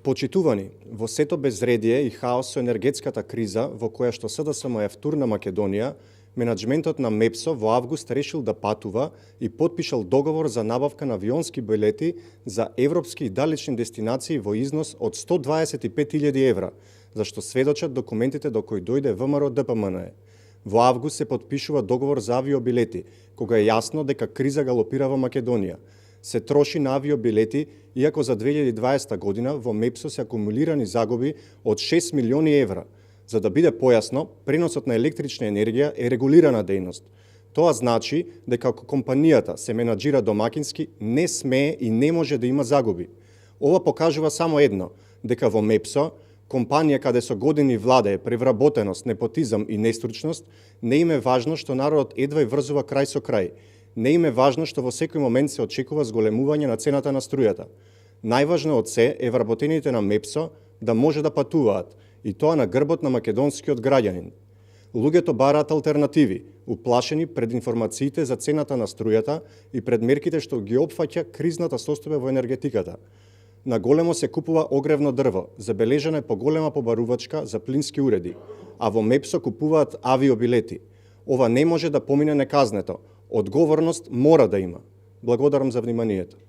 Почитувани, во сето безредие и хаос со енергетската криза во која што СДСМ е втурна Македонија, менаџментот на МЕПСО во август решил да патува и потпишал договор за набавка на авионски билети за европски и далечни дестинации во износ од 125.000 евра, за што сведочат документите до кои дојде ВМРО ДПМНЕ. Во август се потпишува договор за авиобилети, кога е јасно дека криза галопира во Македонија. Се троши на авиобилети, иако за 2020 година во МЕПСО се акумулирани загуби од 6 милиони евра. За да биде појасно, преносот на електрична енергија е регулирана дејност. Тоа значи дека ако компанијата се менаџира домакински, не смее и не може да има загуби. Ова покажува само едно, дека во МЕПСО, компанија каде со години владее превработеност, непотизам и нестручност, не им е важно што народот едва и врзува крај со крај. Не им е важно што во секој момент се очекува зголемување на цената на струјата. Најважно од се е вработените на МЕПСО да може да патуваат, и тоа на грбот на македонскиот граѓанин. Луѓето бараат алтернативи, уплашени пред информациите за цената на струјата и пред мерките што ги опфаќа кризната состојба во енергетиката. На големо се купува огревно дрво, забележана е поголема побарувачка за плински уреди, а во МЕПСО купуваат авиобилети. Ова не може да помине неказнето. Одговорност мора да има. Благодарам за вниманието.